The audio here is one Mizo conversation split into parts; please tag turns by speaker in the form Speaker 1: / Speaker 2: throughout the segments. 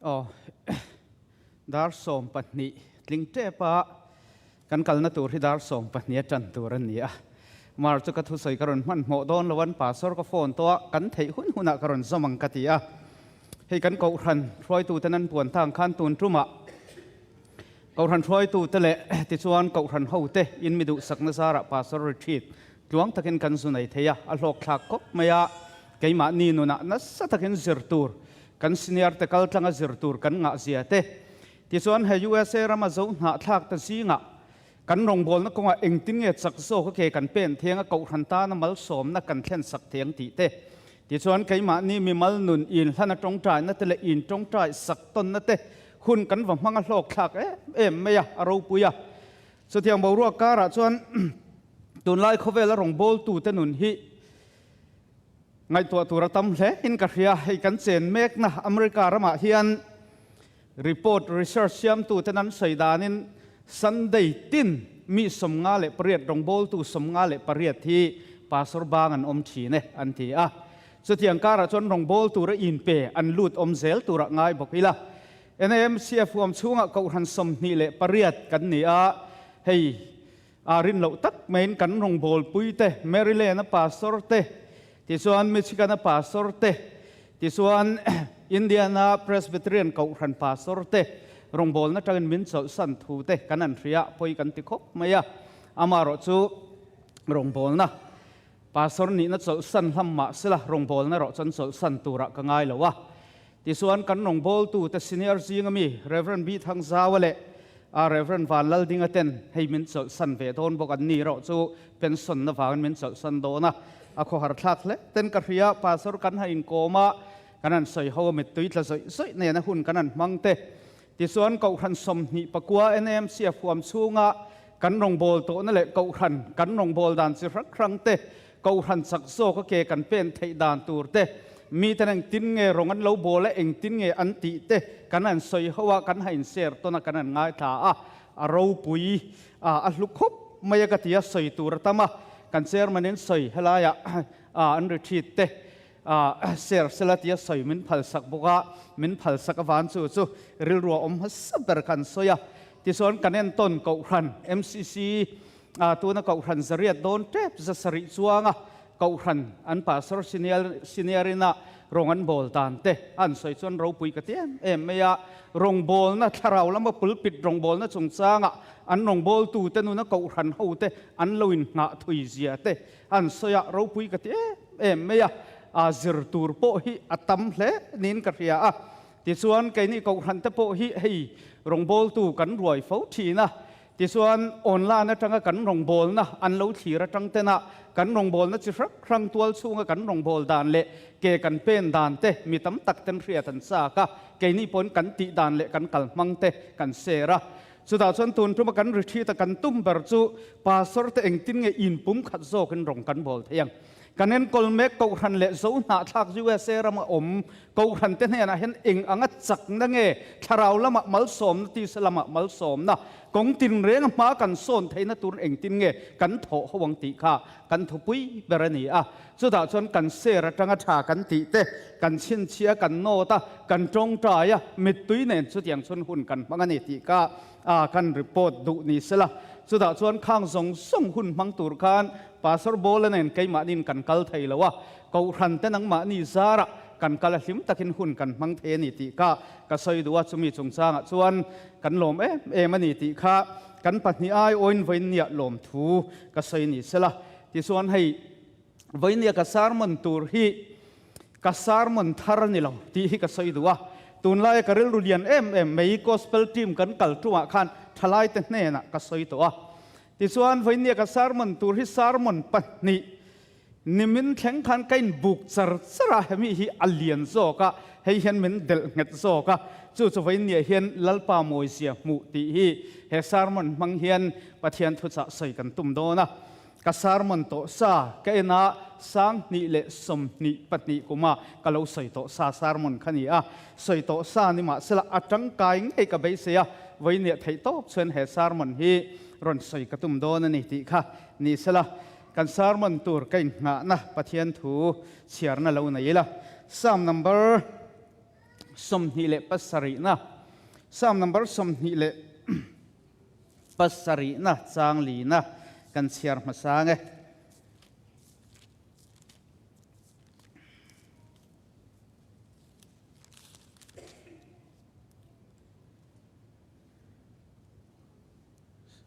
Speaker 1: Aw, dar 12 tling tep a, kan kalna tur hi dar 12 a tan tur a ni a. Mar chu ka thusawi ka rawn hmanhmawh dawn lo an pastor ka phone tawh a, kan theih hun hunah ka rawn zawm ang ka ti a. Hei kan kohhran hruaituten an puan tang khan tun tumah kohhran hruaitute leh tichuan kohhran hote in mi duhsakna zarah pastor retreat tluang takin kan zu nei thei a, a hlawkthlak khawp mai a, keimahni nunah nasa takin zir tur Kan senior te kal tlanga zir tur kan ngah zia te. Tichuan he usa rama zo hnahthlak te zingah kan rawngbawlna kawngah engtin nge chak zawk a ke kan pen thiang a kohhran tana malsawmna kan thlen sak thiang tih te. Tichuan keimahni mimal nun inhlana tawngtaina te leh intawngtai sak tawnna te hun kan va hmang a hlawkthlak em em mai a, a ropui a. Chutiang boruak karah chuan tunlai khawvela rawngbawltute nun hi Ngaihtuah tur a tam hle in ka hria. Hei kan chen mekna America ramah hian report research siamtu ten an sawi danin Sunday tin mi 58 rawngbawltu 58 hi pastor bang an awm thin e an ti a. Chutiang karah chuan rawngbâwl tura inpe an lut awm zel turah ngai bawk ila. NAMCF huam chhungah kohhran 28 kan ni a, hei A rin loh tak maiin kan rawngbawlpui te, Maryland-a pastor te, tichuan Michigan-a pastor te, tichuan Indiana Presbyterian Kohhran pastor te rawngbawlna atangin min chawlhsan thu te kan han hria a, pawi kan ti khawp mai a. Amaherawhchu rawngbawlna pastor nihna chawlhsan hlam mah sela rawngbawlna erawh chuan chawlhsan turah ka ngai lo a. Tichuan kan rawngbawltute senior zinga mi Rev. B. Thangzaua leh Rev. Van Laldinga ten hei min chawlhsan ve dawn bawk an ni erawh chu pension na vangin min chawlhsan dawn a, a khawhar thlak hle ten ka hria. Pastor kan han inkawm a, kan han sawi ho a, mittui tla zawih zawih nena hun kan han hmang te. Tichuan Kohhran 29 NAMC a huam chhunga kan rawngbâwl tawhna leh Kohhran kan rawngbâwl dan chi hrang hrang te, Kohhran chak zawka ke kan pen theih dan tur te, miten engtin nge rawng an lo bâwl a, engtin nge an tih te kan han sawi ho a, kan han inser tawn a, kan han ngaithla a, a ropui a, a hlu khawp mai a ka ti a, sawi tur a tam a, kan chairman-in sawi helaiah an retreat te A ser sela tia sawi min phalsak bawk a, min phalsak avan chu chu rilru a awm hmasa ber kha an sawi a. Tichuan kan entawn Kohhran, MCC, tuna Kohhran zariat dawn tep za sarih chuanga Kohhran an Pastor senior senior-ina rawng an bawl dan te an sawi chuan ropui ka ti em em mai a. Rawngbawlna thlarau lama pulpit rawngbawlna chungchanga an rawngbawltute nuna Kohhran hote an lo inngah thui zia te an sawi a, ropui ka ti em em mai a, a zir tur pawh hi a tam hle niin ka hria a. Tichuan keini Kohhran te pawh hi hei rawngbawltu kan ruai fo thin a, tichuan online atanga kan rawngbawlna an lo thlir atang tena kan rawngbawlna chi hrang hrang tual chhunga kan rawngbâwl dan leh ke kan pen dan te mi tam tak ten hriat an chak a, keini pawhin kan tih dan leh kan kal hmang te kan share a. Chutah chuan tun tuma kan retreat a kan tum ber chu Pastor te engtin nge inpum khat zawkin rawng kan bawl thei ang. Kan enkawl mek Kohhran leh Zo hnahthlak usa rama awm Kohhran te hnenah hian eng anga chakna nge thlarau lamah malsawmna tisa lamah malsawmna kawng tinreng a hma kan sawn theihna turin engtin nge kan thawh ho ang tih kha kan thupui ber a ni a. Chutah chuan kan ser atanga tha kan tih te, kan chhinchhia, kan nawt a, kan tawngtai a, mittui nen chutiang chhun hun kan hmang a ni tih kha kan report duh ni sela. Chutah chuan khang zawng zawng hun hmang tur khan Pastor Bawla nen keimahniin kan kal thei lo a, Kohhran te nangmahni zarah kan kal a hlim takin hun kan hmang thei a ni tih kha ka sawi duh a, chumi chungchangah chuan kan lawm em em a ni tih kha kan pahnih aiawin vawiinniah lawmthu ka sawi ni sela. Tichuan hei vawinia ka sermon tur hi ka sermon thar a ni lo tih hi ka sawi duh a. Tunlaia ka rilru lian em em mai gospel team kan kal ṭumah khan ṭhalaite hnenah ka sawi tawh a. Tichuan vawinia ka sermon tur hi sermon pahnih nimin thleng khan ka inbuk char char a, hemi hi a lian zawk a, hei hian min delh nghet zawk a. Chu chu vawinia hian Lalpa mawizia hmuh tih hi he sermon hmang hian Pathian thuchah sawi kan tum dawn a. Ka sermon tawh sa ka en a, 2022 kuma ka lo sawi tawh sa sermon kha ni a. Sawi tawh sa ni mahsela a tangkai ngei ka beisei a, vawinia theih tawp chuan he sermon hi rawn sawi ka tum dawn a ni tih kha ni sela kan sermon tur ka inngahna Pathian thu chhiarna lo nei ila. Psalm number. 27na Psalm number 27na chang lina kan chhiar hmasa nge.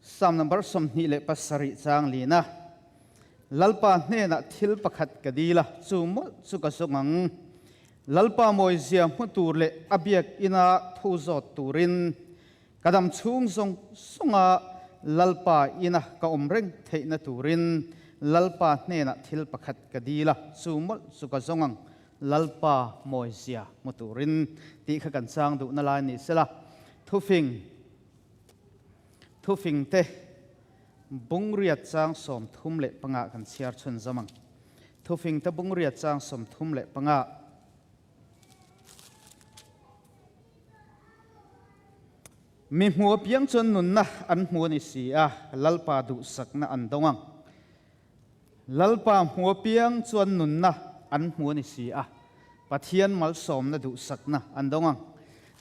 Speaker 1: Psalm number 27 chang lina Lalpa hnenah thil pakhat ka dil a, chu mawlh chu ka zawng ang. Lalpa mawizia hmu tur leh a biak ina thu zawt turin ka dam chhung zawng zawnga Lalpa ina ka awm reng theihna turin Lalpa hnenah thil pakhat ka dil a, chu mawlh chu ka zawng ang. Lalpa mawizia hmu turin tih kha kan chang duhna lai ni sela, thufing thufing te Bungriat chang 35 kan chhiar chhun zawm ang. Thufing te bungriat chang 35. Mi hmu apiang chuan nunna an hmu a ni si a, Lalpa duhsakna an dawng ang. Lalpa hmu apiang chuan nunna an hmu a ni si a, Pathian malsawmna duhsakna an dawng ang.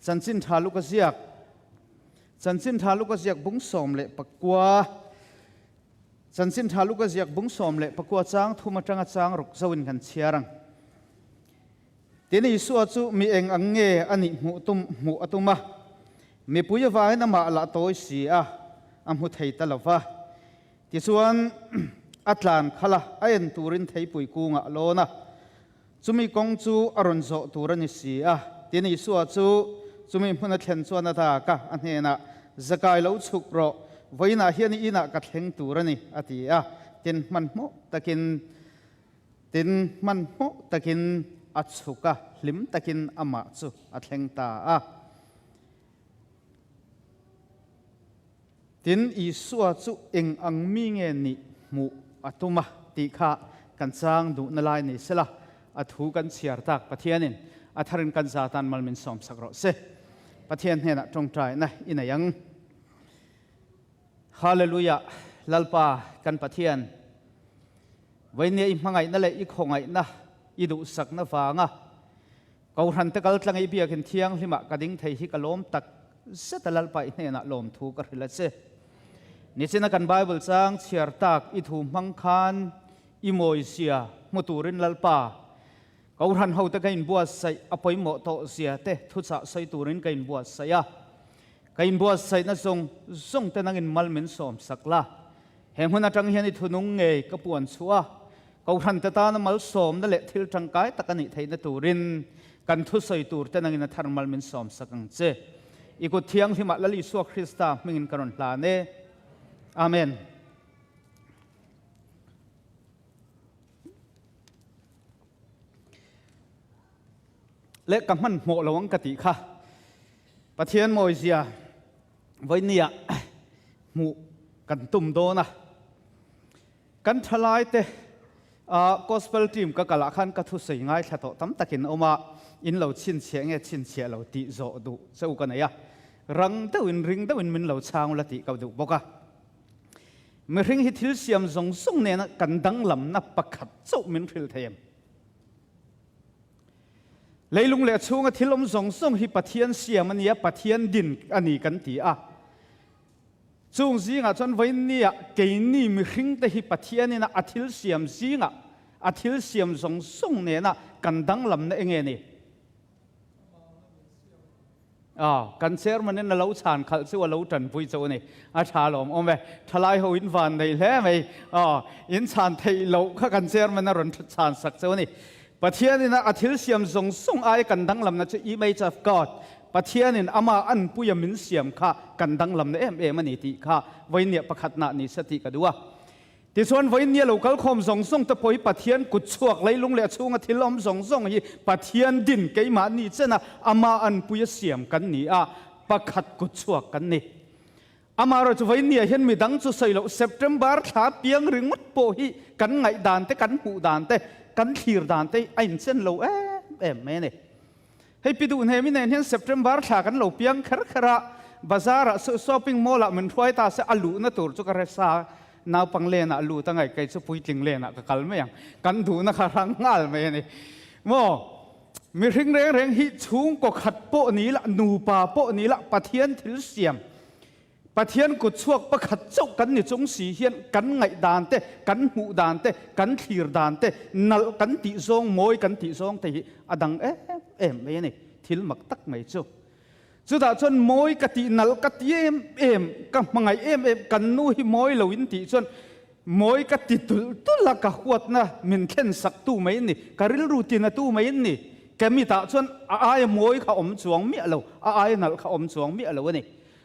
Speaker 1: Chanchin tha luk a ziak. Chanchin tha luk a ziak bung 19 Chanchin tha luk a ziak bung 19 chang thum atanga chang ruk zoin kan chhiar ang. Tin Isua chu mi eng ang nge a nih hmuh tum hmuh a tum a, mipui avangin amah lah tawi si a, a hmu thei ta lo va. Tichuan, a tlan khalh a, a en turin theipui kungah a lawn a. Chumi kawng chu a rawn zawh tur a ni si a. Tin, Isua chu chumi hmun a thlen chuan a dak a, a hnenah, Zakai lo chhuk rawh, vawiinah hian i inah ka thleng tur a ni, a ti a. Tin, hmanhmawh takin, tin, hmanhmawh takin a chhuk a, hlim takin amah chu a thleng ta a. Tin, Isua chu eng ang mi nge nih hmuh a tum a tih kha kan chang duhna lai ni sela, a thu kan chhiar tak Pathianin a tharin kan za tan mal min sawmsak rawh se. Pathian hnenah tawngtaina i nei ang. Hallelujah! Lalpa kan Pathian, vawinia i hmangaihna leh i khawngaihna i duhsakna vanga Kohhran te kal tlang i biakin thianghlimah ka ding thei hi ka lawm tak zet a Lalpa i hnenah lawmthu ka hrilh a che. Nichina kan Bible chang chhiar tak i thu hmang khan i mawizia hmu turin Lalpa Kohhran hote ka inbuatsaih a pawimawh tawh zia te thuchah sawi turin ka inbuatsaih a. Ka inbuatsaihna zawng zawng te nangin mal min sawm sak la. He hmun atang hian i thunung ngei ka puan chhuah a, Kohhran te tana malsawmna leh thil tangkai tak a nih theihna turin kan thusawi tur te nangin a thar mal min sawmsak ang che. I kut thianghlimah Lal Isua Krista hmingin ka rawn hlan e. Amen. Leh ka hmanhmawh lo ang ka tih kha. Pathian mawizia vawinia hmuh kan tum dawn a. Kan thalaite Gospel team ka kalah khan ka thusawi ngaithla tawh tam takin awm a, in lo chhinchhiah nge chhinchhiah lo tih zawh duh che u ka nei a, rang deuhin ring deuhin min lo chhang ula tih ka duh bawk a. Mihring hi thil siam zawng zawng nena kan danglamna pakhat chauh min hrilh thei em? Leilung leh chhunga thil awm zawng zawng hi Pathian siam a nia, Pathian din a ni kan ti a. Chung zingah chuan vawiinnia keini mihringte hi Pathianina a thil siam zingah a thil siam zawng zawng nena kan danglamna enge ni? Aw, kan chairman-in a lo chhan khalh chu a lo tanpui chu a ni. A tha lawm awm e. Thalai ho in van nei hle mai. Aw, in chhan theih loh kha kan chairman a rawn chhan sak chu a ni. Pathianina a thil siam zawng zawng aia kan danglamna chu image of God, Pathianin ama anpuia min siam kha kan danglamna em em a ni tih kha vawinia pakhatna ni se tih ka duh a. Tichuan vawinia lo kal khawm zawng zawng te pawh hi Pathian kut chhuak leilung leh a chhunga thil awm zawng zawng hi Pathian din keimahni chena ama anpuia siam kan ni a, pakhat kut chhuak kan ni. Amaherawhchu chu vawinia hian midang chu sawi loh September thla piang ringawt pawh hi kan ngaihdan te, kan hmuh dan te, kan thlir dan te a inchen lo em em mai a ni. Hei pi duh hnem i nen hian September thla kan lo piang kher kher a, bazar ah shopping mall ah min hruai ta se a luhna tur chu ka hre sa, naupang len ah lut a ngaih kei chu puitling len ah ka kal mai ang, kan duhna kha rang nghal mai a ni maw. Mihring reng reng hi chhungkaw khat pawh ni la, nupa pawh ni la, Pathian thil siam, Pathian kut chhuak pakhat chauh kan ni chung si hian kan ngaih dan te, kan hmuh dan te, kan thlir dan te, nalh kan tih zawng, mawi kan tih zawng te hi a dang em em mai a ni. Thil mak tak mai chu. Chutah chuan mawi ka tih nalh ka ti em em, ka hmangaih em em, kan nu hi mawi lo in tih chuan mawi ka ti tulh tulh a, ka huatna min thlen sak tu mai in ni, ka rilru tina tu mai in ni. Ka mitah chuan a aia mawi kha awm chuang miah lo, a aia nalh kha awm chuang miah lo a ni.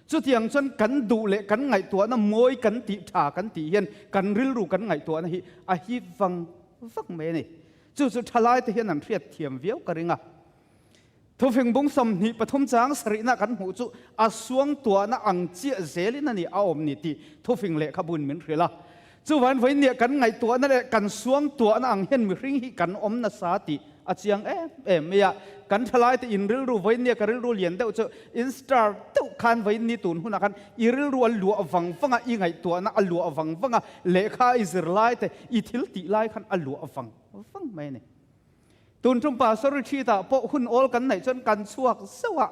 Speaker 1: Chutiang chuan kan duh leh kan ngaihtuahna mawi kan tih tha kan tih hian kan rilru kan ngaihtuahna hi a hip vang vang mai a ni. Chu chu thalaite hian an hriat thiam viau ka ring a. Thufing bung 23 chang sarihna kan hmuh chu a suangtuahna ang chiah zelin a ni a awm ni tih thufing lehkhabun min hrilh a. Chuvain vawinia kan ngaihtuahna leh kan suangtuahna ang hian mihring hi kan awm nasa tih a chiang em em mai a. Kan thalaite in rilru vawinia ka rilru lian deuh chu in star deuh khan vawiin ni tun hunah khan i rilru a luah vang vang a, i ngaihtuahna a luah vang vang a, lehkha i zir lai te, i thil tih lai khan a luah vang vang mai a ni. Tun tum Pastor Retreat ah pawh hun awl kan neih chuan kan chhuak zeuh a,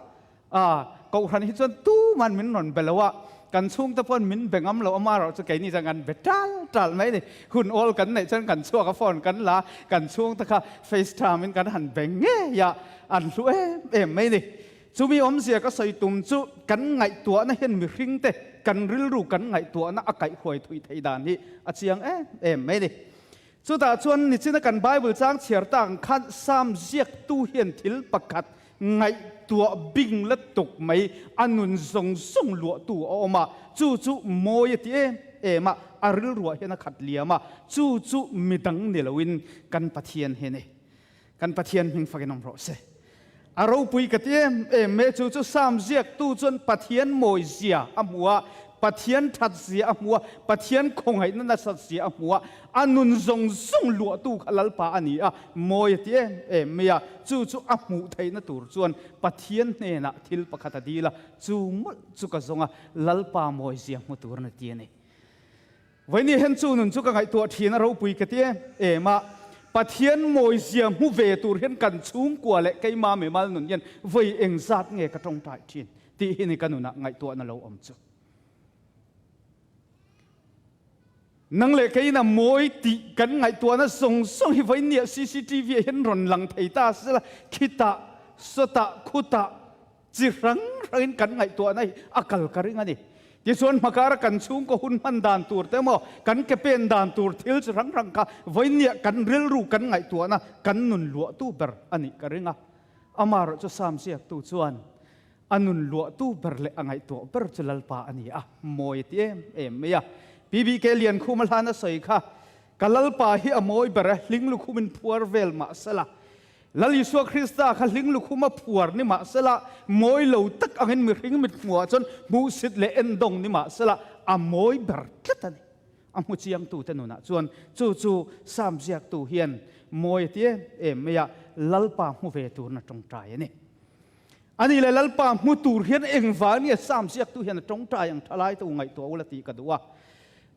Speaker 1: ah Kohhran hi chuan tuman min rawn be lo a, kan chhungte pawn min be ngam lo amaherawh chu keini chuan kan be tal tal mai a ni. Hun awl kan neih chuan kan chhuak a phone kan la, kan chhungte kha FaceTime in kan han be ngei a, an hlu em em mai a ni. Chumi awmzia ka sawi tum chu kan ngaihtuahna hian mihringte kan rilru kan ngaihtuahna a kaihhuai thui theih dan hi a chiang em em mai a ni. Chutah chuan nichina kan Bible chang chhiar tak ang khan Psalm ziaktu hian thil pakhat ngaihtuah bing la tuk mai a nun zawng zawng luahtu a awm a, chu chu mawi a ti em em a, a rilruah hian a khat liam a, chu chu midang ni loin kan Pathian hi a ni. Kan Pathian hming fakin awm rawh se. A ropui ka ti em em e, chu chu Psalm ziaktu chuan Pathian mawi zia a hmu a, Pathian that zia a hmu a, Pathian khawngaihna nasat zia a hmu a, a nun zawng zawng luahtu kha Lalpa a ni a, mawi a ti em em mai a, chu chu a hmuh theihna tur chuan Pathian hnenah thil pakhat a dil a, chu mawlh chu ka zawng a, Lalpa mawi zia hmu tur a ti a ni. Vawiin hian chu nun chu ka ngaihtuah thin a ropui ka ti em em a, Pathian mawizia hmu ve tur hian kan chhungkua leh keima mimal nun hian vawi engzat nge ka tawngtai thin tih hi ni ka nunah ngaihtuahna lo awm chu. Nang leh keiin a mawi tih kan ngaihtuahna zawng zawng hi vawiin nia cctv ah hian rawn lang thei ta sela khitah, sawtah, khutah, Chi hrang hrangin kan ngaihtuahna hi a kal ka ring a ni. Tichuan hmakara kan chhungkaw hun hman dan tur te emaw, kan ke pen dan tur thil chi hrang hrang kha vawinia kan rilru kan ngaihtuahna kan nun luahtu ber a nih ka ring a. Amaherawh chu Psalm ziaktu chuan a nun luahtu ber leh a ngaihtuah ber chu Lalpa a ni a, mawi a ti em em mai a. PBK Liankhuma hlan a sawi kha, Ka Lalpa hi a mawi ber e, hling lukhumin phuar vel mah sela, Lal Isua Krista kha hling lukhum a phuar ni mahsela, mawi lo tak angin mihring mit hmuhah chuan hmuhsit leh endawng ni mahsela, a mawi ber tlat a ni. A hmu chiangtute nunah chuan chu chu Psalm ziaktu hian mawi a ti em em mai a, Lalpa hmu ve turin a tawngtai a ni. Ani leh Lalpa hmu tur hian engvang nge Psalm ziaktu hian a tawngtai ang tha lai te u ngaihtuah ula tih ka duh a.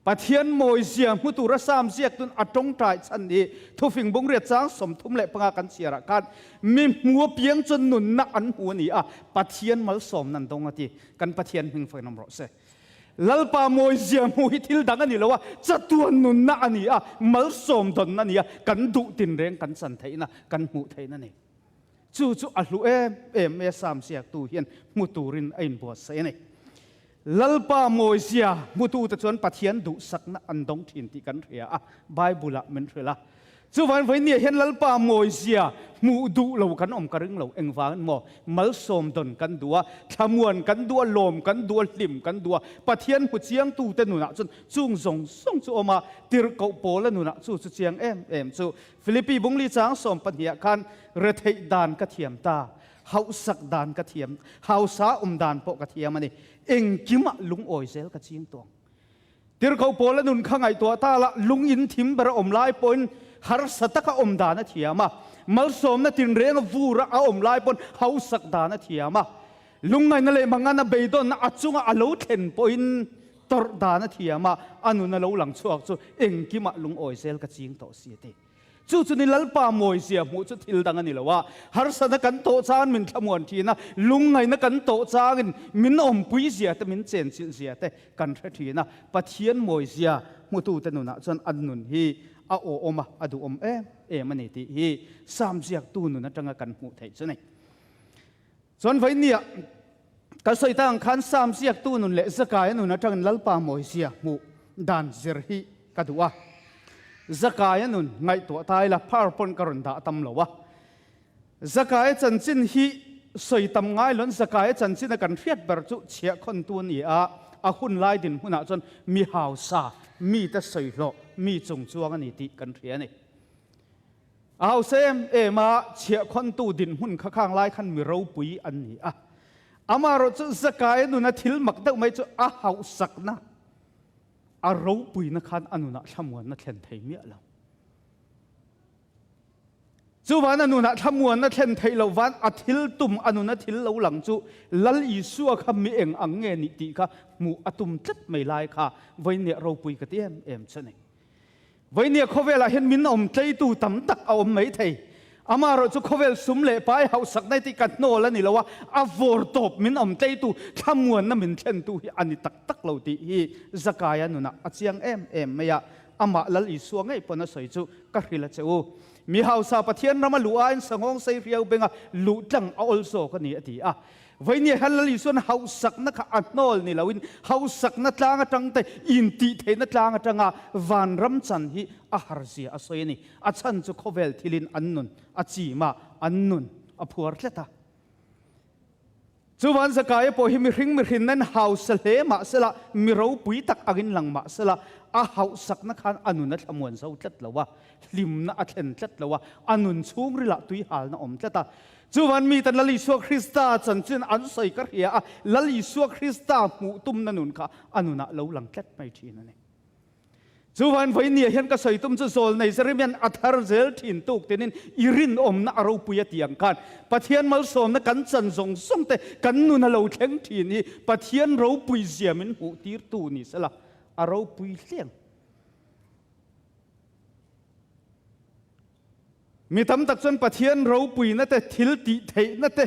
Speaker 1: Pathian mawizia hmu tura Psalm ziaktun a tawngtai chhan hi thufing bungriat chang 35 kan chhiarah khan mi hmu apiang chuan nunna an hmu a ni a, Pathian malsawmna an dawng a ti. Kan Pathian hming fakin awm rawh se. Lalpa mawizia hmu hi thil dang a ni lo a, chatuan nunna a ni a, malsawm dawnna a ni a, kan duh tinreng kan chan theihna, kan hmuh theihna a ni. Chu chu a hlu em em mai a, Psalm ziaktu hian hmu turin a inbuatsaih a ni. Lalpa mawizia hmutute chuan Pathian duhsakna an dawng thin tih kan hria a, Bible-ah min hrilh a. Chuvain vawinia hian Lalpa mawizia hmuh duh lo kan awm ka ring lo. Engvangin maw? Malsawm dawn kan duh a, thlamuan kan duh a, lawm kan duh a, hlim kan duh a. Pathian hmu chiangtute nunah chuan chung zawng zawng chu awm a, tirhkoh Paula nunah chu chu chiang em em chu. Philippi bungli chang 12ah khan retheih dan ka thiam ta. Hauhsak dan ka thiam, hausa awm dan pawh ka thiam a ni. Engkimah lungawi zel ka ching tawng. Tirhkoh pawl a nun kha ngaihtuah ta la, lung in thim ber a awm lai pawhin harsa taka awm dan a thiam a. Malsawmna tinreng a vur a a awm lai pawn hausak dan a thiam a. Lungngaihna leh mangana beidawnna a chunga a lo thlen pawhin tawrh dan a thiam a, a nun a lo lang chhuak chu engkimah lungawi zel ka ching tawh si a ti. Chu chu ni Lalpa mawizia hmuh chu thil dang a ni lo a, harsatna kan tawh changin min thlamuan thin a, lungngaihna kan tawh changin min awmpui zia te, min chenchilh zia te kan hre thin a. Pathian mawizia hmutute nunah chuan an nun hi a awhawm a, a duhawm em em a ni tih hi Sam ziaktu nun atanga kan hmuh theih chu a ni. Chuan vawinia kan sawi tak ang khan Sam ziaktu nun leh Zakaia nun atangin Lalpa mawizia hmuh dan zir hi ka duh a. Zakaia nun ngaihtuah ta ila phar pawn ka rawn dah tam lo a. Zakaia chanchin hi sawi tam ngai loin Zakaia chanchin a kan hriat ber chu chhiahkhawntu a ni a, a hun lai dinhmunah chuan mi hausa, mite sawi hlawh, mi chungchuang a ni tih kan hria a ni. A hausa em em a, chhiahkhawntu dinhmun kha khang lai khan mi ropui an ni a. Amaherawhchu Zakaia nuna thil mak deuh mai chu a hauhsakna, a ropuina khan a nunah thlamuanna thlen thei miah lo. Chuvan a nunah thlamuanna thlen theih loh van a thil tum, a nuna thil lo lang chu Lal Isua kha mi eng ang nge nih tih kha hmuh a tum tlat mai lai kha vawinia ropui ka ti em em chu a ni. Vawinia khawvelah hian min awm tleitu tam tak a awm mai thei. Amaherawh chu khawvel sum leh pai hauhsakna hi tih ka hnawl a ni lo a, a vawr tawp min awm tleitu, thlamuanna min thlentu hi a ni tak tak lo tih hi Zakaia nunah a chiang em em mai a. Amah Lal Isua ngei pawn a sawi chu ka hrilh a che u. Mi hausa Pathian rama luh aiin sanghawng sei hriau benga luh tlang a awl zawk a ni a ti a. Vawinia hian Lal Isuan hauhsakna kha a hnawl ni loin hauhsakna tlang atang te intihtheihna tlang atanga vanram chan hi a harzia a sawi a ni. A chhan chu khawvel thilin an nun a chim a, an nun a phuar tlat a. Chuvan Zakaia pawh hi mihring mihrinna in hausa hle mahsela mi ropui tak angin lang mahsela a hauhsakna khan a nun a thlamuan zo tlat lo a, hlimna a thlen tlat lo a, a nun chhungrilah tuihalna awm tlat a. Chuvan mi tan Lal Isua Krista chanchin an sawi ka hria a, Lal Isua Krista hmuh tumna nun kha a nunah lo lang tlat mai thin a ni. Chuvan vawinia hian ka sawi tum chu Zawlnei Jeremian a thar zel thin tuk tinin i rinawmna a ropui a ti ang khan Pathian malsawmna kan chan zawng zawng te kan nun a lo thleng thin hi Pathian ropui zia min hmuh tirtu ni sela a ropui hliang. Mi tam tak chuan Pathian ropuina te, thil tih theihna te,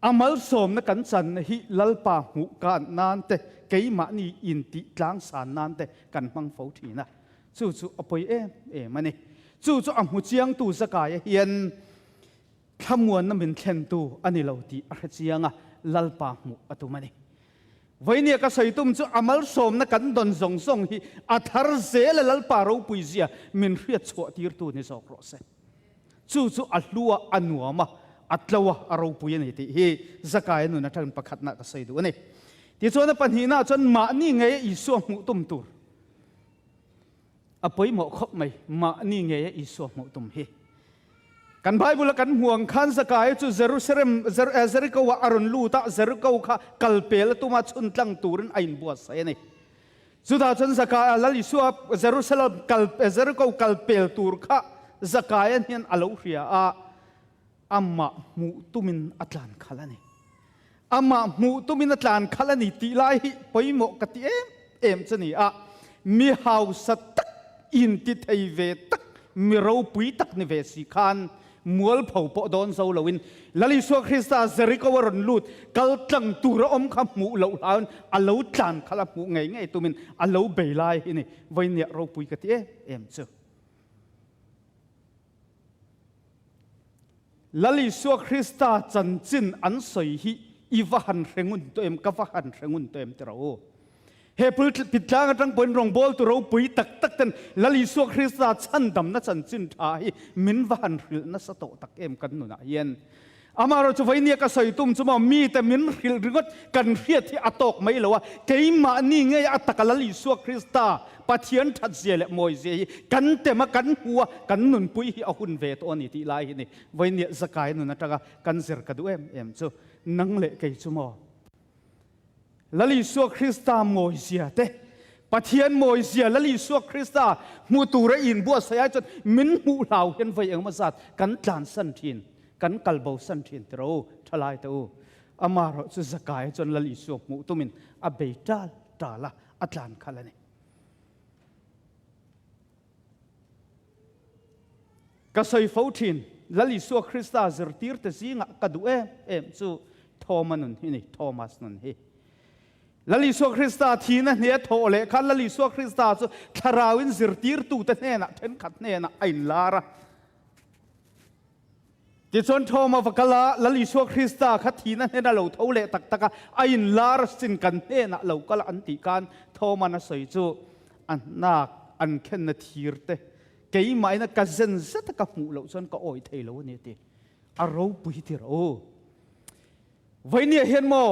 Speaker 1: a malsawmna kan channa hi Lalpa hmuh kan nan te, keimahni intih tlangsan nan te kan hmang fo thin a. Chu chu a pawi em em a ni. Chu chu a hmu chiangtu Zakaia hian thlamuanna min thlentu a ni lo tih a hre chiang a, Lalpa hmuh a tum a ni. Vawinia ka sawi tum chu a malsawmna kan dawn zawng zawng hi a thar zel a Lalpa ropui zia min hriat chhuah tirtu ni zawk rawh se. Chu chu a hlu a, a nuam a, a tlo a, a ropui a ni tih hi Zakaia nun atangin pakhatna ka sawi duh a ni. Tichuan a pahnihna chuan mahni ngei a Isua hmuh tum tur A pawimawh khawp mai, mahni ngei a Isua hmuh tum hi. Kan Bible a kan hmuh ang khan Zakaia chu Jerusalem, Jericho ah a rawn lut a, Jericho kha kal pel a tum a, chhun tlang turin a inbuatsaih a ni. Chutah chuan Zakaia, Lal Isua Jerusalem kal, Jericho kal pel tur kha Zakaia hian a lo hria a, amah hmuh tumin a tlan khalh a ni. Amah hmuh tumin a tlan khalh a ni tih lai hi pawimawh ka ti em em chu ni a, mi hausa tak, inti thei ve tak, mi ropui tak ni ve si khan mualpho pawh dawn zo loin Lal Isua Krista Jericho a rawn lut kal tlang tur a awm kha hmuh loh hlauin a lo tlan khalh a, hmuh ngei ngei tumin a lo bei lai hi ni vawinia ropui ka ti em em chu. Lal Isua Krista chanchin an sawi hi i va han hre ngun tawh em, ka va han hre ngun tawh em ti rawh u. He pulpit tlang atang pawhin rawngbawltu ropui tak tak ten Lal Isua Krista chhandamna chanchin tha hi min va han hrilh nasa tawh tak em kan nunah hian. Amaherawhchu vawinia ka sawi tum chu maw mite min hrilh ringawt kan hriat hi a tawk mai lo a, keimahni ngei a taka Lal Isua Krista Pathian thatzia leh mawizia hi kan tem a, kan hmu a, kan nunpui hi a hun ve tawh a ni tih lai hi ni vawinia Zakai nun atanga kan zir ka duh em em chu nang leh kei chu maw Lal Isua Krista mawizia te, Pathian mawizia Lal Isua Krista hmu tura inbuatsaih ai chuan min hmuh hlau hian vawi engemaw zat kan tlansan thin, kan kalbosan thin ti ro thalai te u. Amaherawh chu Zakaia chuan Lal Isua hmuh tumin a bei tal tal a, a tlan khalh a ni. Ka sawi fo thin, Lal Isua Krista zirtirte zingah ka duh em em chu Thoma nun hi ni, Thomas nun hi. Lal Isua Krista thihna hne thawh leh khan Lal Isua Krista chu thlarauin zirtirtute hnenah thenkhat hnenah a inlar a. Tichuan Thoma va kal a, Lal Isua Krista kha thihna hnena lo tho leh tak tak a, a inlar sin kan hnenah lo kal a an tih khan Thoma'n a sawi chu a hnak an khenna thir te keimahin a ka zen zet a ka hmuh loh chuan ka awih thei lo a ni a ti. A ropui tir u. Vawinia hian maw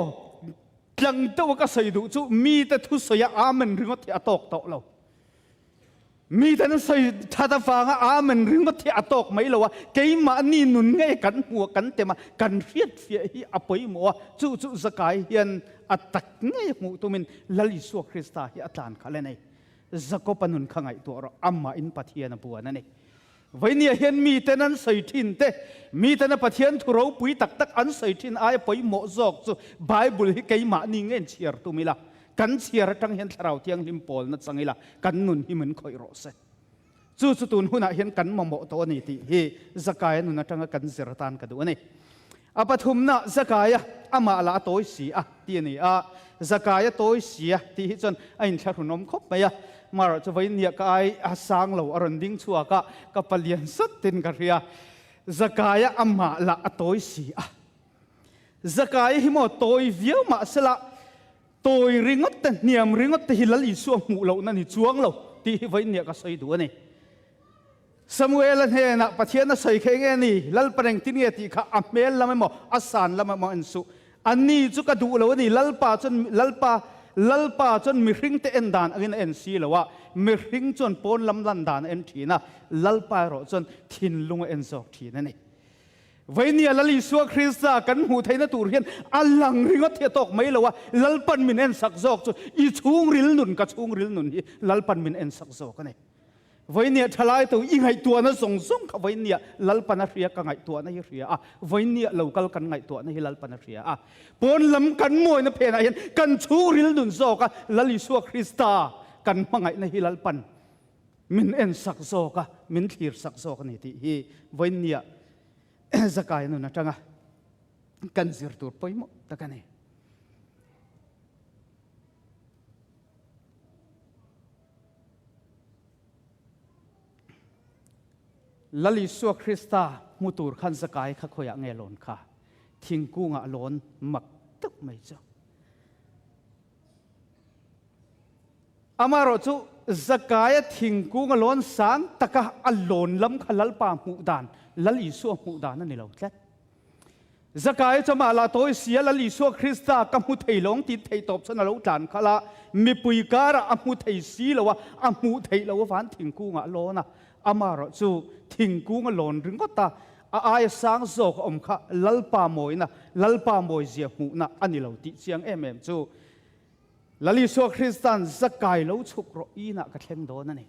Speaker 1: tlang deuh a ka sawi duh chu mite thusawi a Amen ringawt hi a tawk tawh lo. Mite an sawi that avanga Amen ringawt hi a tawk mai lo a, keimahni nun ngei kan hmu a, kan tem a, kan hriatfiah hi a pawimawh a, chu chu Zakai hian a tak ngei hmuh tumin Lal Isua Krista hi a tlan khalh a nei. Jakob-a nun kha ngaihtuah rawh, amahin Pathian a buan a ni. Vawinia hian miten an sawi thin te, mitena Pathian thu ropui tak tak an sawi thin aia pawimawh zawk chu Bible hi keimahni nge chhiar tum ila, kan chhiar atang hian Thlarau Thianghlim pawlna chang ila, kan nun hi min khawih rawh se. Chu chu tun hunah hian kan mamawh tawh a ni tih hi Zakaia nun atanga kan zir atan ka duh a ni. A pathumna, Zakaia amah lah a tawi si a ti a ni a. Zakaia tawi si a tih hi chuan a inthlahrunawm khawp mai a. Marawh chu vawiin ka ai a sang lo a rawn ding chhuak a, ka palian satin ka hria. Zakaia amah lah a tawi si a. Zakaia hi maw tawi viau mah sela tawi ringawt te hniam ringawt te hi Lal Isua hmuh lohna ni chuang lo tih hi vawiin ka sawi duh a ni. Samuela hnenah Pathian a sawi kha enge ni? Lalpa engtin nge tih kha a hmel lam emaw, a san lam emaw en suh. A ni chu ka duh lo a ni. Lalpa chuan Lalpa Lalpa chuan mihringte en dan angin a en si lo a, mihring chuan pawn lam lan dan a en thin a, Lalpa erawh chuan thinlung a en zawk thin a ni. Vainia Lal Isua Krista kan hmuh theihna tur hian a lang ringawt hi a tawk mai lo a, Lalpan min en sak zawk chu i chhungril nun ka chhungril nun hi Lalpan min en sak zawk a ni. Vawinia thalai to i ngaihtuahna zawng zawng kha vawinia Lalpan a hria ka ngaihtuahna hi hria a, vawinia lo kal kan ngaihtuahna hi Lalpan a hria a. Pawn lam kan mawina phenah hian kan chhungril nun zawk a, Lal Isua Krista kan hmangaihna hi Lalpan min en sak zawk a, min thlir sak zawk a ni tih hi vawinia Zakai nun atanga kan zir tur pawimawh tak a ni. Lal Isua Krista hmu tur khan Zakai kha khawiah nge lawn kha? Thingkungah lawn mak deuh mai chu. Amaherawh chu Zakaia thingkunga lawn sang taka a lawn lam kha Lalpa hmuh dan, Lal Isua hmuh dan a ni lo tlat. Zakai chu amah lah tawi sia Lal Isua Krista ka hmu thei lo ang tih theih tawp chuan a lo tlan khalh a, mipui karah a hmu thei si lo a, a hmuh theih loh avang thingkungah a lawn a, amaherawh chu thingkung a lawn ringawt a, a aia sang zawk a awm kha Lalpa mawina, Lalpa mawizia hmuhna a ni lo tih chiang em em chu Lal Isua Krista'n Zakai lo chhuk rawh inah ka thleng dawn a ni.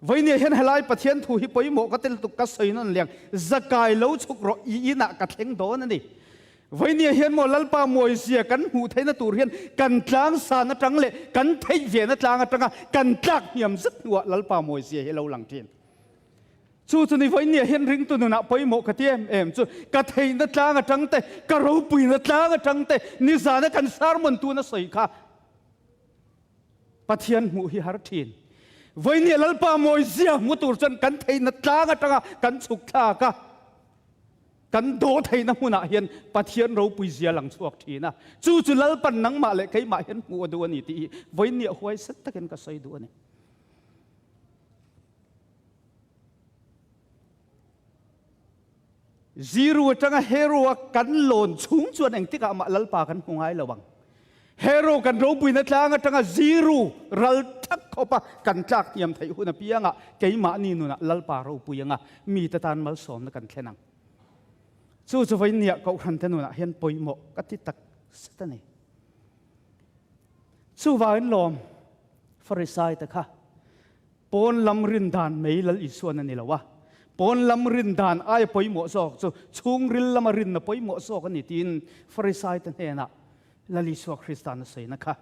Speaker 1: Vawinia hian helai Pathian thu hi pawimawh ka tel tuk ka sawi nawn liang zakai lo chhuk rawh i inah ka thleng dawn a ni. Vawinia hian maw Lalpa mawizia kan hmuh theihna tur hian kan tlang san atang leh kan theih vena tlang atanga kan tlak hniam zet hnuah Lalpa mawizia hi a lo lang thin. Chu chu ni vawinia hian ringtu nunah pawimawh ka ti em em chu ka theihna tlang atang te ka ropuina tlang atang te nizana kan sermon tuna sawi kha Pathian hmuh hi har thin. Vawinia Lalpa mawizia hmu tur chuan kan theihna tlang atanga kan chhuk thlak a, kan dawh theihna hmunah hian Pathian ropui zia lang chhuak thin a. Chu chu Lalpan nangmah leh keimah hian hmuh a duh a ni tih hi vawinia huaisen takin ka sawi duh a ni. Zero atanga hero a kan lawn chhung chuan engtikah mah Lalpa kan hmu ngai lo ang. Hero kan ropuina tlang atanga zero ral thak khawpa kan tlak hniam theih hun apiangah keimahni nunah Lalpa ropui anga mite tan malsawmna kan thlen ang. Chu chu vawinia Kohhrante nunah hian pawimawh ka ti tak zet a ni. Chuvangin lawm Farisai te kha Pawn lam rin dan mai Lal Isuan a ni lo a, pawn lam rin dan aia pawimawh zawk chu chhungril lama rinna pawimawh zawk a ni tiin Farisaite hnenah Lal Isua Krista'n a sawina kha.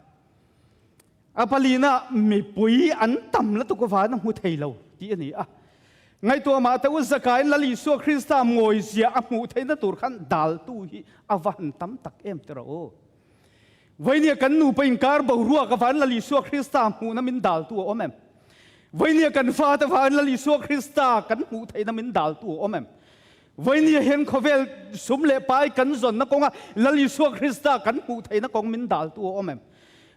Speaker 1: A palina mipui an tam lutuk avangin a hmu thei lo tih a ni a. Ngaihtuah mah teh u Zakain Lal Isua Krista ngawizia a hmuh theihna tur khan daltu hi a va han tam tak em ti rawh u. Vainia kan nupa inkar boruak avan Lal Isua Krista hmuhna min daltu a awm em? Vainia kan fate van Lal Isua Krista kan hmuh theihna min daltu a awm em? Vainia hian khawvel sum leh pai kan zawnna kawnga Lal Isua Krista kan hmuh theihna kawng min daltu a awm em?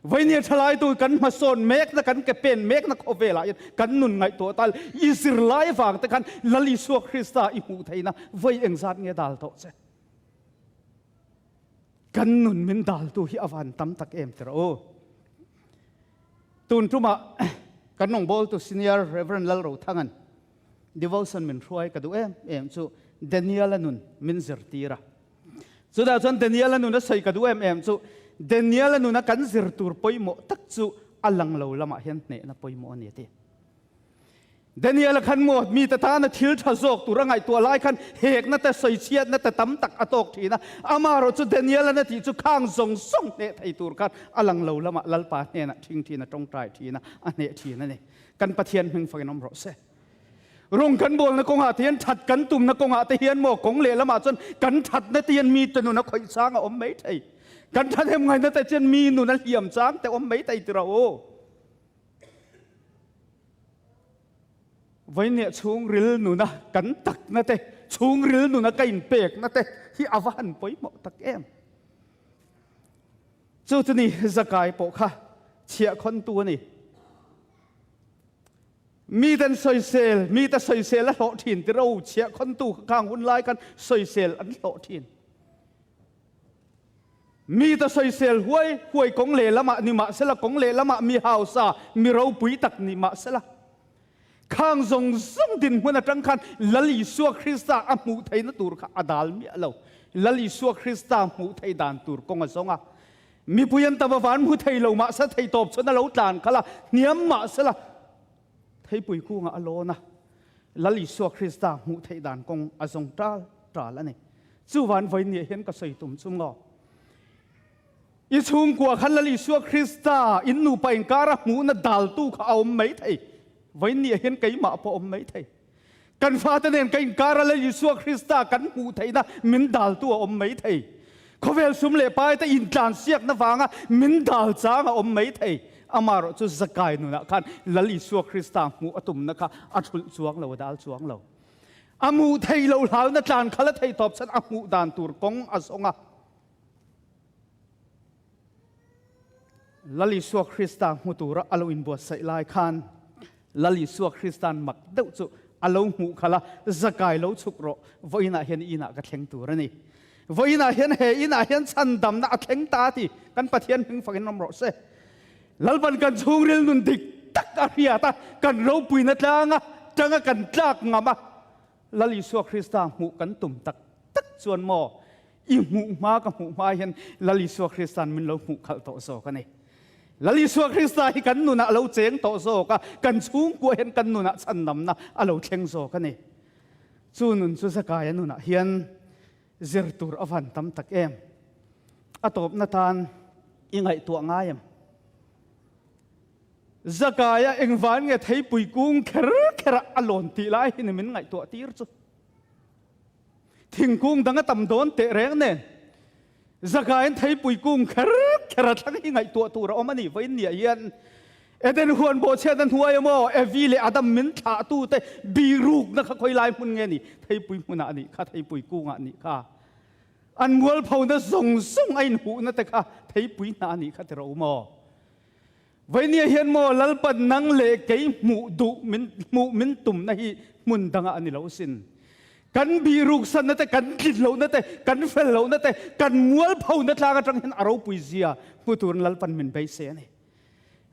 Speaker 1: Vainia thalaitu kan hmasawn mekna kan ke pen mekna khawvelah hian kan nun ngaihtuah tal i zirlai vang te khan Lal Isua Krista i hmuh theihna vai engzat nge dal tawh che? Kan nun min daltu hi a van tam tak em ti rawh u. Tun tumah kan rawngbawltu Senior Reverend Lalrothangan devotion min hruai ka duh em em chu Daniel-a nun min zirtir a. Chutah chuan Daniel-a nun a sawi ka duh em em chu Daniel-a nuna kan zir tur pawimawh tak chu a lang lo lamah hian hnehna pawimawh a ni a ti. Daniel-a khan maw mite tana thil tha zawk tur a ngaihtuah lai khan hekna te sawichhiatna te tam tak a tawk thin a. Amaherawh chu Daniel-a na tih chu khang zawng zawng hneh thei tur khan a lang lo lamah Lalpa hnenah ṭhing ṭhin a ṭawngṭai ṭhin a, a hneh ṭhin a ni. Kan Pathian hming fakin awm rawh se. Rung kan bawlna kawngah te hian ṭhat kan tumna kawngah te hian maw kawng lehlamah chuan kan ṭhatna te hian mite nun a khawih chang a awm mai thei. Kan ṭhahnem ngaihna te chuan mi nun a hliam chang te awm mai thei ti rawh u. Vawinia chhungril nuna kan takna te, chhungril nuna ka inpekna te hi a va han pawimawh tak em. Chu chu ni Zakai pawh kha chhiahkhawntu a ni. Miten sawisel, mite sawisel a hlawh thin ti ro chhiahkhawntu kha khang hun lai khan sawisel an hlawh thin. Mite sawisel huai huai kawng lehlamah ni mahsela kawng lehlamah mi hausa, mi ropui tak ni mahsela khang zawng zawng dinhmun atang khan Lal Isua Krista a hmuh theihna tur kha a dal miah lo. Lal Isua Krista hmuh theih dan tur kawng a zawng a. Mipui an tam avan hmu thei lo mahse thei tawp chuan a lo tlan khalh a, hniam mahsela theipui kungah a lawn a. Lal Isua Krista hmuh theih dan kawng a zawng tal tal a ni. Chuvan vawinia hian ka sawi tum chu maw? I chhungkua khan Lal Isua Krista in nupa inkara hmuhna daltu kha a awm mai thei. Vawinia hian keimah pawh a awm mai thei. Kan fate nen ka inkara Lal Isua Krista kan hmuh theihna min daltu a awm mai thei. Khawvel sum leh paite intlansiakna vanga min dal chang a awm mai thei. Amaherawh chu Zakai nunah khan Lal Isua Krista hmuh a tumna kha a thulh chuang lo, a dal chuang lo. A hmuh theih loh hlauna tlan kha la thei tawp chuan a hmuh dan tur kawng a zawng a. Lal Isua Krista hmu tura a lo inbuatsaih lai khan Lal Isua Krista'n mak deuh chu a lo hmuh khalh a, Zakai lo chhuk rawh, vawiinah hian i inah ka thleng tur a ni. Vawiinah hian he inah hian chhandamna a thleng ta a ti. Kan Pathian hming fakin awm rawh se. Lalpan kan chhungril nun dik tak a hriat a, kan ropuina tlanga tanga kan tlak ngam a, Lal Isua Krista hmuh kan tum tak tak chuan maw i hmuh hma ka hmuh hma hian Lal Isua Krista'n min lo hmuh khalh tawh zawk a ni. Lal Isua Krista hi kan nunah a lo cheng tawh zawk a, kan chhungkua hian kan nunah chhandamna a lo thleng zawk a ni. Chu nun chu Zakaia nunah hian zir tur a van tam tak em. A tawpna tan i ngaihtuah ngai em? Zakaia engvan nge theipui kung kher kher a lawn tih lai hi ni min ngaihtuah tir chu. Thingkung dang a tam dawn teh reng nen Zakaiin theipui kung kher kher a thlang hi ngaihtuah tur a awm a ni. Vawiin niah hian Eden huan bawhchhiatna hnuai emaw Evi leh Adam min thlahtute birukna kha khawi lai hmun nge ni? Theipui hmunah a nih kha, theipui kungah a nih kha. An mualphona zawng zawng a inhuhna te kha theipui hna a nih kha ti rawh u maw? Vawinia hian maw Lalpan nang leh kei hmuh duh min hmuh min tumna hi hmun dangah a ni lo sin. Kan bihruksanna te, kan tlit lohna te, kan fel lohna te, kan mualphona tlang atang hian a ropui zia hmu turin Lalpan min beisei a ni.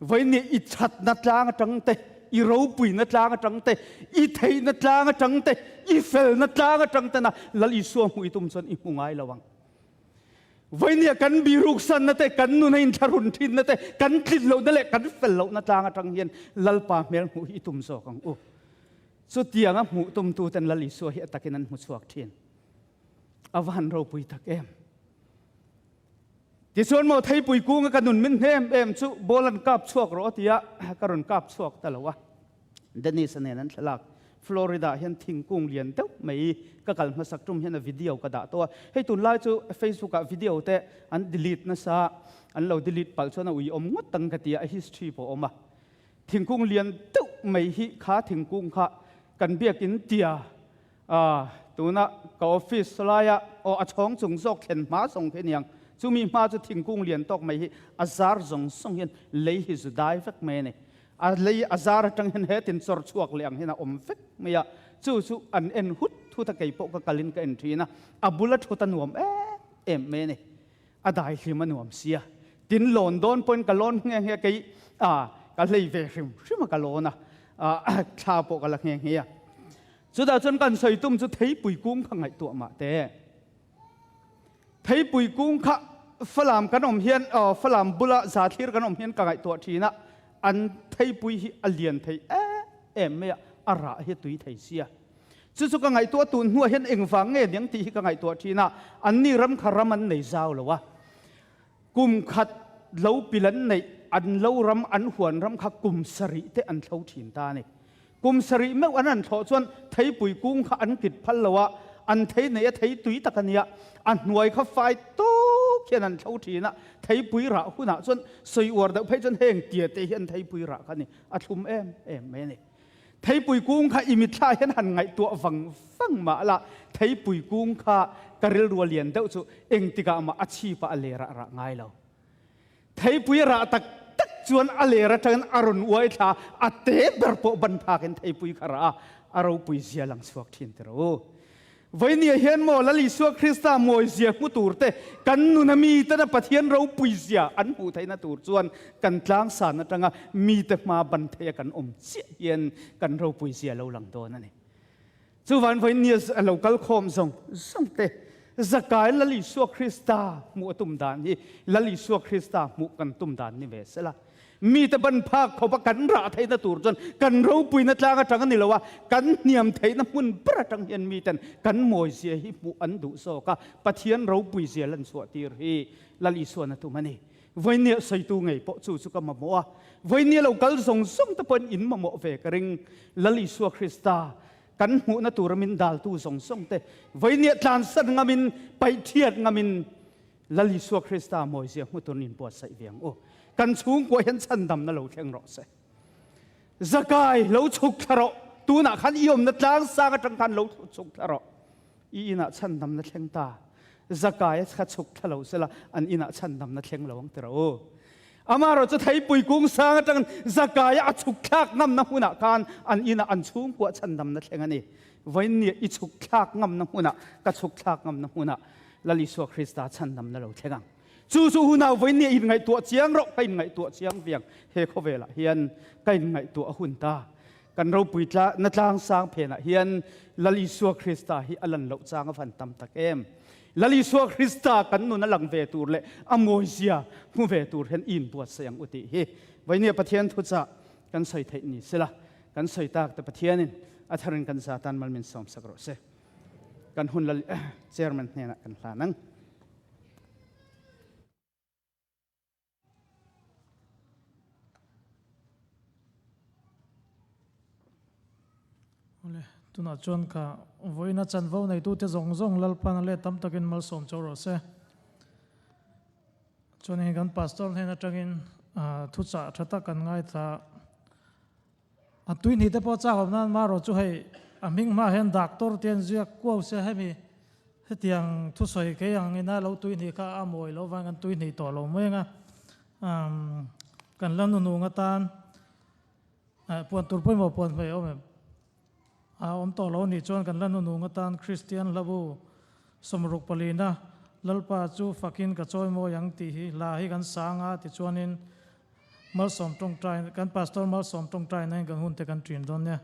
Speaker 1: Vawinia i thatna tlang atang te, i ropuina tlang atang te, i theihna tlang atang te, i felna tlang atang tena Lal Isua hmuh i tum chuan i hmu ngai lo ang. Vawinia kan biruksanna te, kan nun a inthlahrun thinna te, kan tlin lohna leh kan fel lohna tlang atang hian Lalpa hmel hmuh hi i tum zawk ang u. Chutianga hmuh tumtu ten Lal Isua hi a takin an hmu chhuak thin. A va han ropui tak em. Tichuan maw theipui kunga ka nun min hnem em chu ball an kap chhuak rawh a ti a, ka rawn kap chhuak ta lo a. Dennis-a nen an thlalak. Florida hian thingkung lian deuh mai ka kal hmasak tum hian a video ka dah tawh a. Hei tunlai chu Facebook ah video te an delete nasa, an lo delete palh chuan a uiawm ngawt ang ka ti a, a history pawh a awm a. Thingkung lian deuh mai hi kha thingkung kha kan biakin tia tuna ka office laia aw a chhawng chung zawk thlen hma zawng khi aniang. Chumi hma chu thingkung lian tawk mai hi a zar zawng zawng hian lei hi zu dai vek mai a ni. A lei a zar atang hian hetin chawr chhuak leh ang hian a awm vek mai a, chu chu an en hut hut a, kei pawh ka kalin ka en thin a, a bula thut a nuam em em mai a ni. A dai hlim a nuam sia. Tin lawn dawn pawhin ka lawn nghe nghe kei a, ka hlei ve hrim hrim a ka lawn a, thla pawh ka la nghe nghe a. Chutah chuan kan sawi tum chu theipui kung kha ngaihtuah mah te. Theipui kung kha Falam kan awm hian Falam bula Zathlir kan awm hian ka ngaihtuah thin a, an theipui hi a lian thei em em mai a, a rah hi a tui thei sia. Chu chu ka ngaihtuah tun hnuah hian engvang nge niang tih hi ka ngaihtuah thin a, anni ram kha ram an nei zau lo a, kum khat lo pil an neih an lo ram an huan ram kha kum sarih te an thlo thin ta a ni. Kum sarih meuh an han thlawh chuan theipui kung kha an kit phal lo a, an thei nei a thei tui tak a nia, a hnuai kha fai tuk hian an thlo thin a, theipui rah hunah chuan sawi uar deuh phei chuan heng tia te hi an theipui rah kha a ni, a thlum em em mai a ni. Theipui kung kha i mitthla hian han ngaihtuah vang vang mah la, theipui kung kha ka rilru a lian deuh chu engtikah mah a chhipah a lerah rah ngai lo. Theipui a rah tak tak chuan a ler atangin a rawn uai thla, a te ber pawh ban phakin theipui kha rah a, a ropui zia lang chhuak thin ti rawh u. Vawinia hian maw Lal Isua Krista mawi zia hmu tur te, kan nuna mitena Pathian ropui zia an hmuh theihna tur chuan kan tlangsan atanga mite hma ban theia kan awm chiah hian kan ropui zia lo lang dawn a ni. Chuvan vawinia a lo kal khawm zawng zawng te zakai Lal Isua Krista hmuh a tum dan hi Lal Isua Krista hmuh kan tum dan ni ve sela. Mite ban phak khawp a kan rah theihna tur chuan kan ropuina tlang atang a ni lo a, kan hniam theihna hmun ber atang hian miten kan mawizia hi hmuh an duh zawk a, Pathian ropuizia lan chhuah tir hi Lal Isuan a tum a ni. Vawinia sawitu ngei pawh chu chu ka mamawh a, vawinia lo kal zawng zawng te pawhin in mamawh ve ka ring. Lal Isua Krista kan hmuhna tura min daltu zawng zawng te vawinia tlansan ngamin, paihthiat ngamin Lal Isua Krista mawizia hmu turin in buatsaih ve ang u. Kan chhungkua hian chhandamna lo thleng rawh se. Zakai lo chhuk thla rawh, tunah khan i awmna tlang sang atang khan lo chhuk thla rawh. I inah chhandamna thleng ta. Zakai kha chhuk thla lo sela an inah chhandamna thleng lo ang ti rawh u. Amaherawh chu theipui kung sang atangin Zakaia a chhuk thlak ngamna hmunah khan an inah an chhungkua chhandamna thleng a ni. Vawiinnia i chhuk thlak ngamna hmunah ka chhuk thlak ngamna hmunah Lal Isua Krista chhandamna lo thleng ang. Chu chu hunah vawiinnia inngaihtuah chiang rawh, ka inngaihtuah chiang viang he khawvelah hian ka inngaihtuah a hun ta. Kan ropui tla na tlang sang phenah hian Lal Isua Krista hi a lan loh chang a van tam tak em. Lal Isua Krista kan nun a lang ve tur leh a mawizia hmu ve tur hian i inbuatsaih ang u tih hi Vainia Pathian thuchah kan sawi theih ni sela kan sawi tak te Pathianin a tharin kan za tan mal min sawmsak rawh se. Kan hun Lal Chairman hnenah kan hlan ang.
Speaker 2: Awle, tunah chuan ka vawiina chanvo neitute zawng zawng Lalpan a let tam takin malsawm chauh rawh se. Chuan hei kan pastor hnen atangin thuchah tha tak kan ngaithla a tuihnih te pawh chak awm nan marawh chu hei a hming hmaah hian doctor te an ziak kuau sia hemi hetiang thusawi kei ang ina lo tuihnih kha a mawi loh vang kan tuihnih tawh lo mai anga kan la nunung atan puan tur pawimawh puan hmei a awm em a awm tawh lo anih chuan kan la nunung atan Kristian hlabu 60 palina Lalpa chu fakin ka chawi mawi ang tih hi hla hi kan sang a tichuanin Malsawm tawngtai, kan Pastor Malsawm tawngtai nain kan hunte kan ṭin dawn nia.